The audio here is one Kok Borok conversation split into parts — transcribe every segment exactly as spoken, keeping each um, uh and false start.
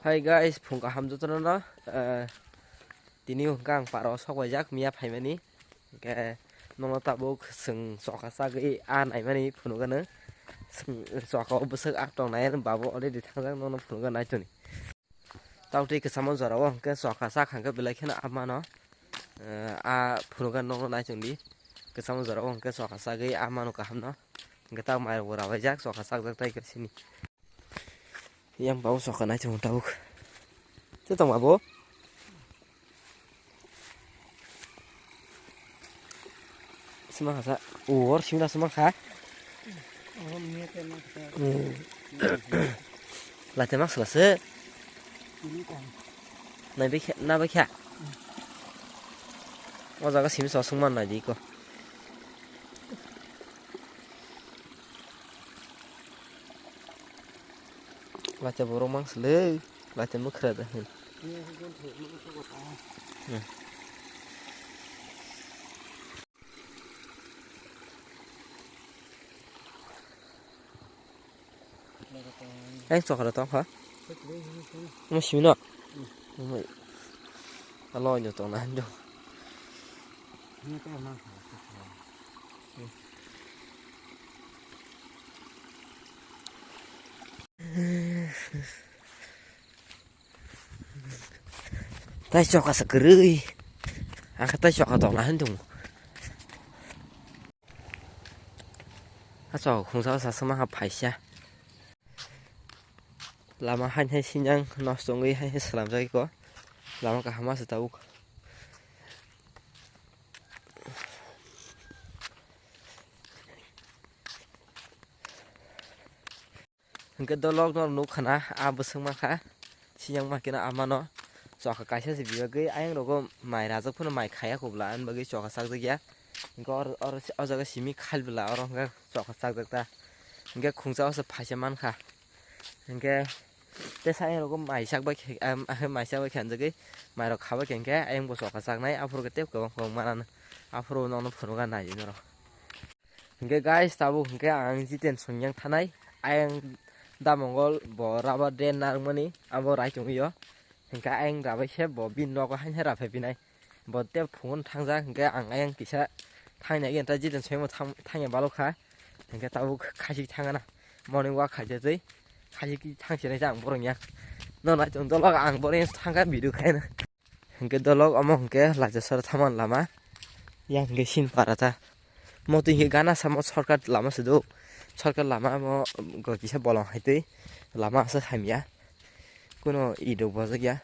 Hi guys, phung kaham jotono no, eh, tini hwnkha ang paro sok waijak miya phaimani. Hwnkhe nono tabuk chwng chokha chagwi a naimani phunukgano. Chwng chokha o bwswk a tongnai ani babu already thangjak nono phunukgano naitoni. Tabuk tei kwchamo jorao hwnkhe chokha chak hwnkhe belai kheno a mano. Eh, a phunukgano nono naitongdi. Kwchamo jorao hwnkhe chokha chagwi a mano kahamno. Hwnkhe tabuk mairokbo rabaijak chokha chakjak tai sini. Yang bau sok kanai chong tabuk. Te tong babo. Sima kha sa. Uwor simna sima kha. Late mak sala se. Nai be khe, na be khe. O jaga simi so sung man nai di ko. Lacha borok mang sele, lacha mukra da hin. Ai chokra tong ha. Mo simi no. Mo alo nyo tong na hin do. Tai chokha sa kwrwi. Ang kha tai chokha tong na hin do. A chokha khungsa sa sama ha phaisa. Lama hain hai sinyang nosto wngwi hai hai slamjagwi ko. Lama kaham ase tabuk. Hwnkhe dolok no nuk khana a bwswk mankha. Sinyang ma khe no amano chokha kaisa se bibagwi ayang rogo mai rajak phano mai khaya kubla ani bagwi chokha chakjak ya. Hwnkhe oro, oro o jaga simi khal bwla oro hwnkhe chokha chakjak ta. Hwnkhe khungsa o se phaisa mankha. Hwnkhe tesa ayang rogo mai sak bai khe, am, mai sak bai khe anjagwi mai rok khabai khe hwnkhe ayang bo chokha chaknai aphuru khe tei kwbang kwbang mananw aphuru nokno phunukna nai norok. Hwnkhe guys, tabuk hwnkhe ang Jiten songyang thanai. Ayang da Mongol bo rubber dam narwkmani abo rai tongwi o. Hwnkhe ayang rabai khe bo bini nogo haino raphai phinai. Bo tei phungo thangjak hwnkhe ang ayang kisa thangnai khe ta Jiten songyang thang-, thangya balokha. Hwnkhe tabuk khasi thangana. Morning walk khaijatwi khasi thangsinai ta ang borok ya. No nai tong dolok ang borok ya thangkha video khaina. Hwnkhe dolok omo hwnkhe Laijasora thaman lama. Yang hwnkhe sin para ta. Motwi hwnkhe gana samo shortcut lama se do. Shortcut lama amo go kisa bolong hai twi lama aswk hamya. Kuno idok bojak ya.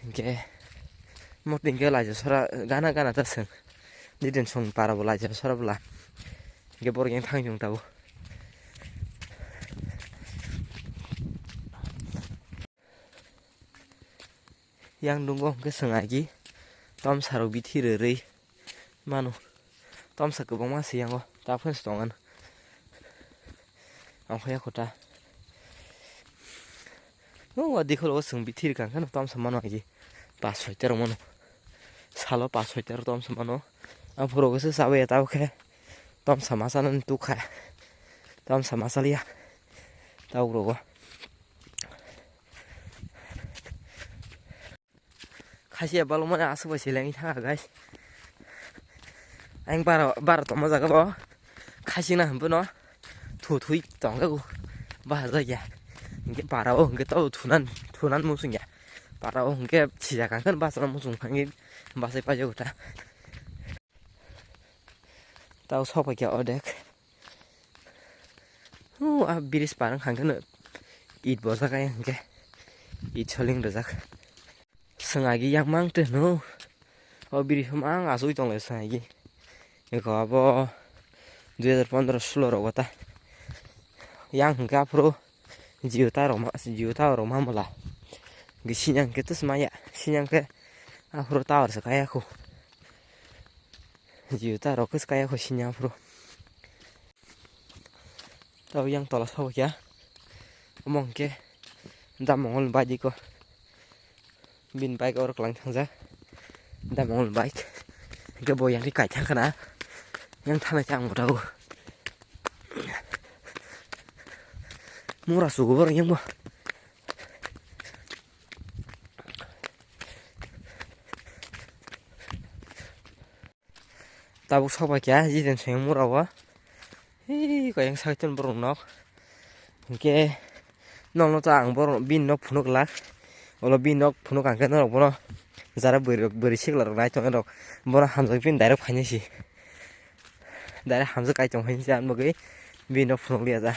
Hwnkhe motwi hwnkhe Laijasora gana gana ta swng. Didin song para bo Laijasora bwla. Hwnkhe borok yang thang chwng tabuk. Yang dungo hwnkhe chwng agi tomsa rok bithi rwrwi mano. Tomsa kwbangma se yango ta phano se tongmano. Ang khe yakho ta. O dikho rogo chwng bithi rwkha hwnkhe no tomsa mano agi pas soita rok mano. Salo pas soita rok tomsa mano. Aphuru khe se chabwi ya tabuk khe tomsa ma chanani tukha. Tomsa ma chaliya tabuk rogo. Khasiya balokmani aswk bai selengwi thangkha guys. Ang bara, bara tongma jaga bo khasina hwnphano thu thui tongkha bo bahajak ya. Hwnkhe bara o hwnkhe tabo thunan, thunan muchung ya. Bara o hwnkhe sijak ang khe bachana muchung phangwi bachai paijak ta. Tabo sok paikha odek. Hu, a bridge par wngkha hwnkhe no it bojak ai hwnkhe. It soling rijak. Chwng agi yang mang twi hwno. O bridge mang achugwi tonglaio chwng agi. Eko abo dui hajar pondro solo rogo ta. Yang hwnkhe aphuru Jio ta rok ma, Jio ta rok ma mala. Hwnkhe sinyang khe tus maya. Sinyang khe aphuru tower se kaya khu. Jio ta rok khe kaya khu sinyang aphuru. Tau yang tola sabo kya. Omo hwnkhe da Mongol ni bike ko. Bini bike oro kwlwng thangjak. Da Mongol ni bike. Hwnkhe bo yang khe kai thang khna. Yang thanai khe ang bo tau. Mura sugo borok yang bo. Tabuk sok bai kha, Jiten seng mura o. Hei, koyang sakhe tong borok nok. Hinkhe nokno ta ang borok bini nok phunuk glak. Olo bini nok phunuk ang khe norok bono jara bwrwi rok, bwrwi sikla rok nai tongna rok. Bono hamjak bini direct phainai si. Direct hamjak kai tong phainai si, ang bagwi bini nok phunuk liya ja.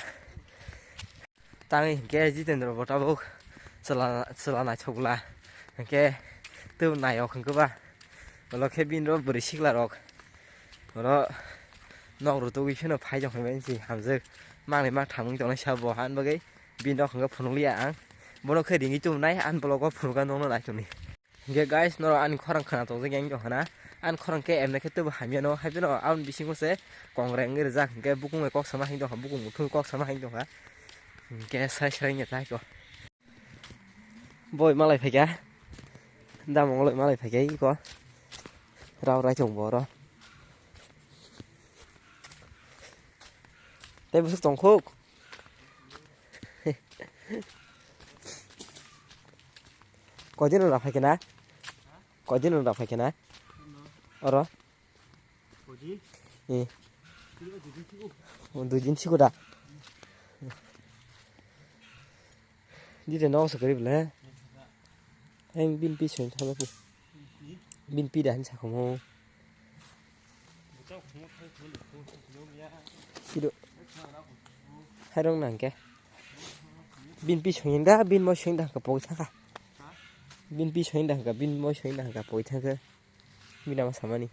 Tangwi hinkhe Jitendra bo tabuk chwla, chwla naithokla. Hinkhe tub naiyok hinkhe ba. Olo khe bini rok bwrwi sikla rok. Oro nok rutugwi pheno phai tong phai si hamjak. Mangnai ma thamwi tongnai sa bo han bagwi bini rok hinkhe phunukliya ang. Bono khe ringwi tubunai, ang blogo phunukha nokno naitongni. Hinkhe guys, norok ani khorang khna tongjakya wng tongkha na? Ani khorang khe emne khe teibo hamya no, hai phano aboni bisingo se kongreng wngwi rijak, hinkhe bukung bai kok sama hai tongkha, bukung muthung kok sama hai tongkha. Hinkhe sai sai wngya tai ko. Boi malai phaikha, damung loi malai phaikha iko. Rao rai tong bo oro. Tei bwswk tongkhuk. Koidin wng rw phaikhe na? Koidin wng rw phaikhe na? Oro? Eh. O, dui din siko da. Dite no se gari bole. Ang bin pi sen thalo pu. Bin pi da han sa khomo. Siro. Hairong nang ke. Bin pi sengin da, bin mo sengin da ka poi thaka. Bin pi sengin da ka, bin mo sengin da ka poi thaka. Bini ama samani.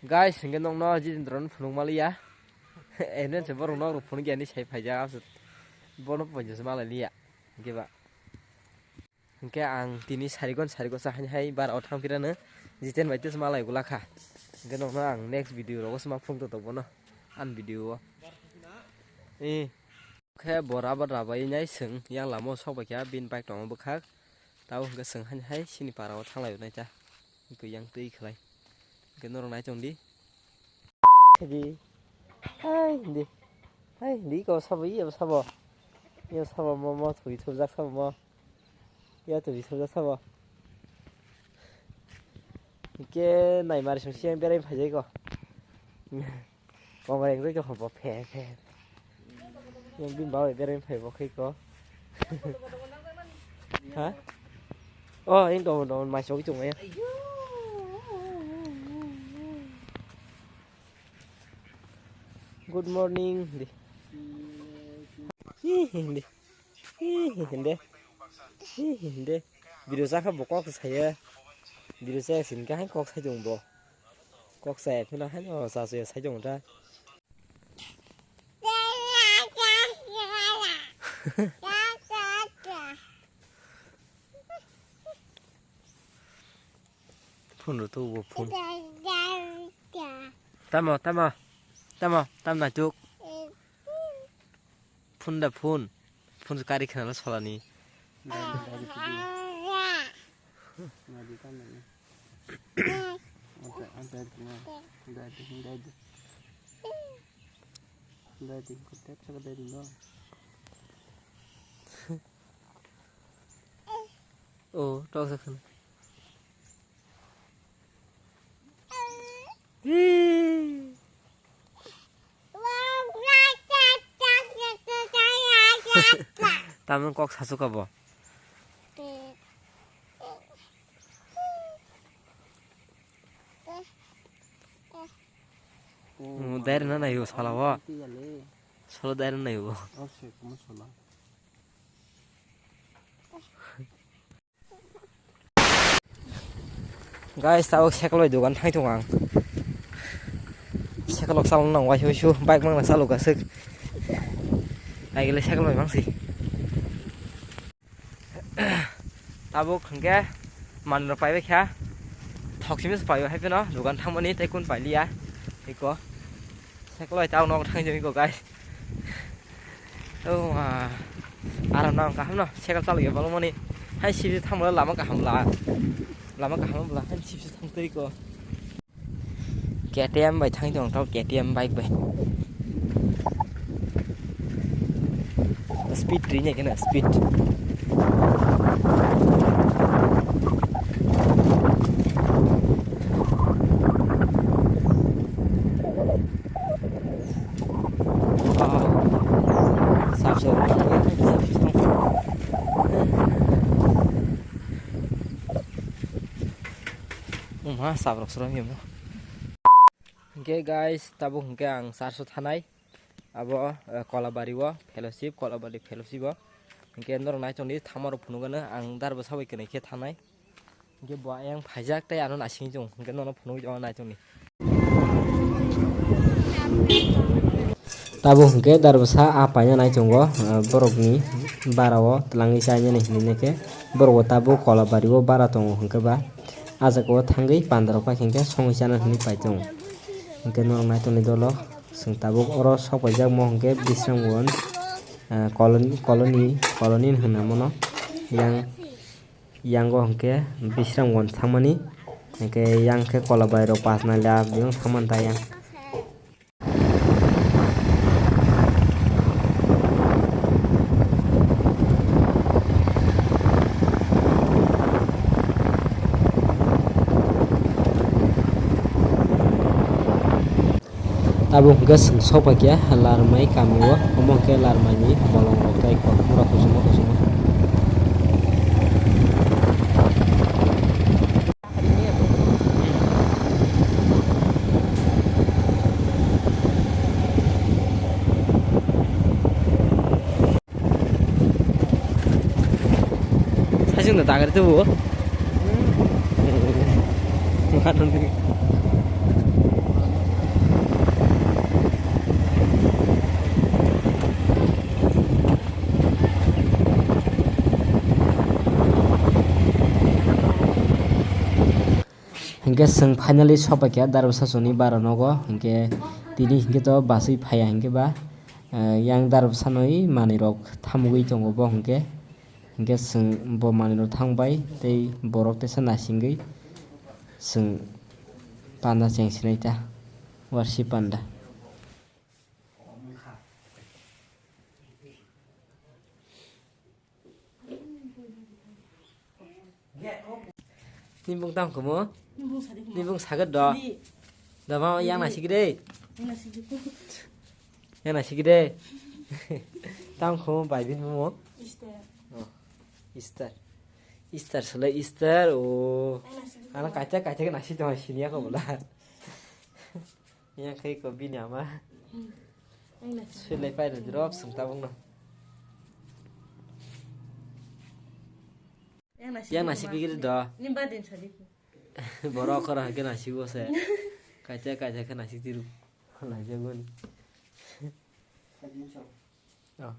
Guys, hinkhe nokno Jitendra no phunuk maliya. Ene se borok nok rok phunuk ya hinwi sai phaijak, aswk bono poisa se malai liya. Hinkhe ba. Hinkhe ang tini sarigon sarigo sa hai hai bara o thang phirano Jiten bai tei se malai gula kha. Hinkhe nokno ang next video rogo se ma phunuk to bono. An video o. Eh. Khe bo rubber rabai nai chwng yang lama o sok bai kha bini bike tongo bwkhak. Tabuk hwnkhe chwng haino hai chini para o thanglai nai ta. Hwnkhe yang twi khlai. Hwnkhe norok nai tong di. Hai di. Hai di. Hai di ko sabo, iya sabo. Iya sabo mo, mo thwi thubjak sabo mo. Iya thwi thubjak sabo. Hwnkhe nai mari song siyang berai phaijai ko. Kongrai wngwi tongkha bo pher pher. Yang bini babai berai phai bo khe ko. Ha? Oh, yang dong dong mai sogwi tongmaya. Good morning di. Hi hi di. Hi hi di. Hi hi di. Video sakha bo kok saya. Video saya sin kahai kok sai tong bo. Kok saya phino haino cha cha sai tong ta. Phone rw tubu phone. Tamo, tamo, tamo, tam na chuk. Phone da phone. Phone se kari khna la solani. Oh, tok sa khna. Tamno kok sasu ka bo? Daira na nayo sala bo. Solo daira nayo bo. Guys, tabuk cycle bai dogan thang tongo ang. Cycle rok chalok nang waisa waisa bike mang chalok aswk. Naikhe cycle bai mangsi. Tabuk hwnkhe manwi rok paibai kha. Thok simi se paibai hai phano dogan thangmani tei kun pailiya. Eko. Cycle bai tabuk nogo thang jani ko guys. Oh, ah. Aram nang kaham no, cycle chalok ya balmani. Hai sibisi thang bwla lama kaham bwla. Lama kaham bwla, hai sibisi thang twi ko. K T M bai thang tong tho, K T M bike bai. Speed ri ne kena speed. Wngma sabrok sromyamo. Hwnkhe guys, tabuk hwnkhe ang church o thanai. Abo, eh, Kolabari o fellowship, Kolabari fellowship o. Hwnkhe norok naichongdi thamarok phunukgano ang darbo sabai kwnwi khe thanai. Hwnkhe bo ayang phaijak tei ano naisingwi chwng. Hwnkhe nono phunugwi tongo naichongdi. Tabuk hwnkhe darbo sa a paina naichongo, eh, borokni bara o twlangwi chainani hinwi khe borok bo tabuk Kolabari o bara tongo hwnkhe ba. Ah jaga o thangwi pandarok pai khe hwnkhe songwi chana hinwi pai tongo. Hwnkhe norok naichongdi dolo. Chwng tabuk oro sok paijak mo hwnkhe Bisramganj, ah, colony, colony, colony hinwi mano. Yang, yango hwnkhe Bisramganj thangmani, hwnkhe yang khe Kolabai rok Pasnaila biyang thangmani ta yang. Tabuk hwnkhe chwng sok paikha Larmai kamio, omo hwnkhe Larmaini bolongrok tei kothomrok kuchukma kuchukma. Saichung da dagari tubu. Hwnkhe chwng finally sopaikha Darwsasoni bara nogo, hwnkhe tini hwnkhe to bachwi phaiya hwnkhe ba, eh, yang Darwsanoi manwirok thamugwi tongo bo hwnkhe, hwnkhe chwng bo manwirok thangbai tei borok teisa naisingwi chwng panda chengsinai ta, warsi panda. Nibung tang kumo? Nibung sadi kumo. Nibung sagat do? Di. Dama yang nasi gede. Yang nasi gede. Yang nasi gede. Tang kumo bai bin mo? Easter. Oh. Easter. Easter sele Easter. Oh. Yang nasi gede. Ana kacha kacha nasi tong sini aku bola. Yang kai ko bini ama. Hmm. Yang nasi. Sui lai pai rok sung tabung no. Yang nasi. Yang nasi pikir do. Ni ba din sadi. Borok kora ke nasi bo se. Kacha kacha ke nasi tiru. Lai jago ni. Oh.